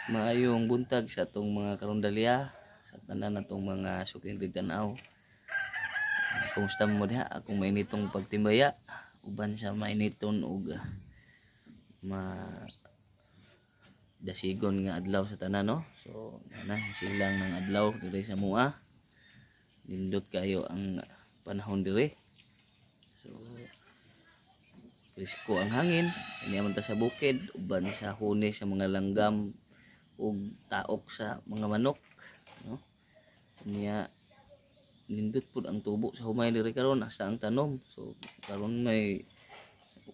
Maayong buntag sa atong mga karundalya, sa tanan natong mga suking tigtan-aw. Kumusta mo diha? Akong mainitong pagtimbaya uban sa mainiton og ma dasigon nga adlaw sa tanan, no? So na silang ng adlaw diri sa mua. Nindot kayo ang panahon diri. So presko ang hangin, niya man ta sa bukid uban sa huni sa mga langgam ug taok sa mga manok, no? Niya nindot pud ang tubo sa humay diri karon, asa ang tanom. So karon may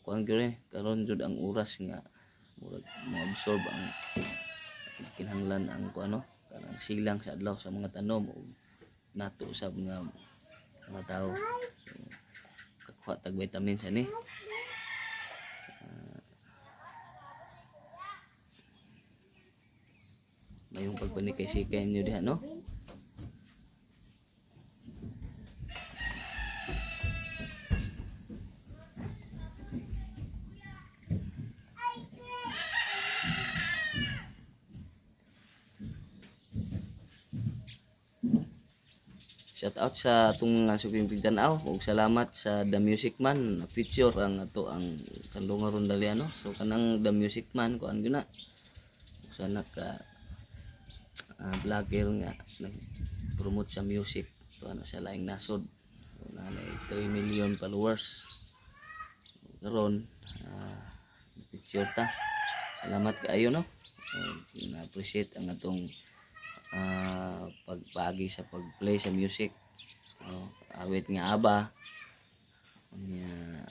kuan gyud, karon jud ang oras nga murag mo-absorb ang kinahanglan ang kuan, no? Kanang silang sa adlaw sa mga tanom ug nato sa mga tao. So, kakuha tag vitamins ani. Mayong pagpanikay-sikay ninyo diha, no? Shout out sa atong suking tigtan-aw ug salamat sa The Music Man na feature ang ato ang Kandungaw Rondalya, no? So kanang The Music Man kuan gyud na usa na ka vlogger nga nag-promote sa music. So ana siya laing nasod. So, naa 3 million followers. So, karon picture ta. Salamat kaayo, no? Na-appreciate ang atong pagpaagi sa pag-play sa music. Awit nga aba. Unya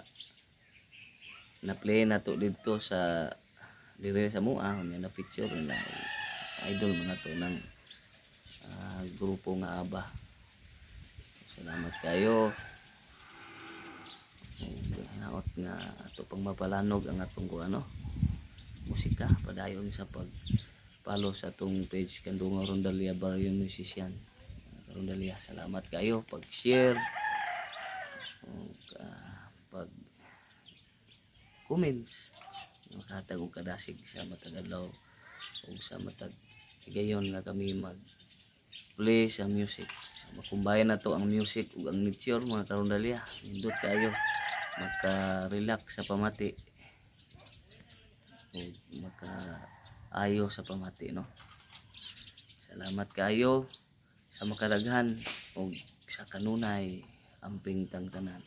na-play na to didto sa dire sa mua, unya na picture na idol man nato ng grupo nga aba. Salamat kayo. Hinaot nga ato pang mapalanog ang atong kuano musika, padayon sa pag-follow sa atong page Kandungaw Rondalya Barrio Musician. Rondalya, salamat kayo pag-share ug pag comments, makahatag og kadasig sa matag adlaw ug sa matag higayon nga kami mag-play sa music. Makumbayan na to ang music ug ang nature, mga karundalya. Nindot kayo, maka-relax sa pamati ug maka-ayo sa pamati, no? Salamat kayo sa makadaghan ug sa kanunay amping tang tanan.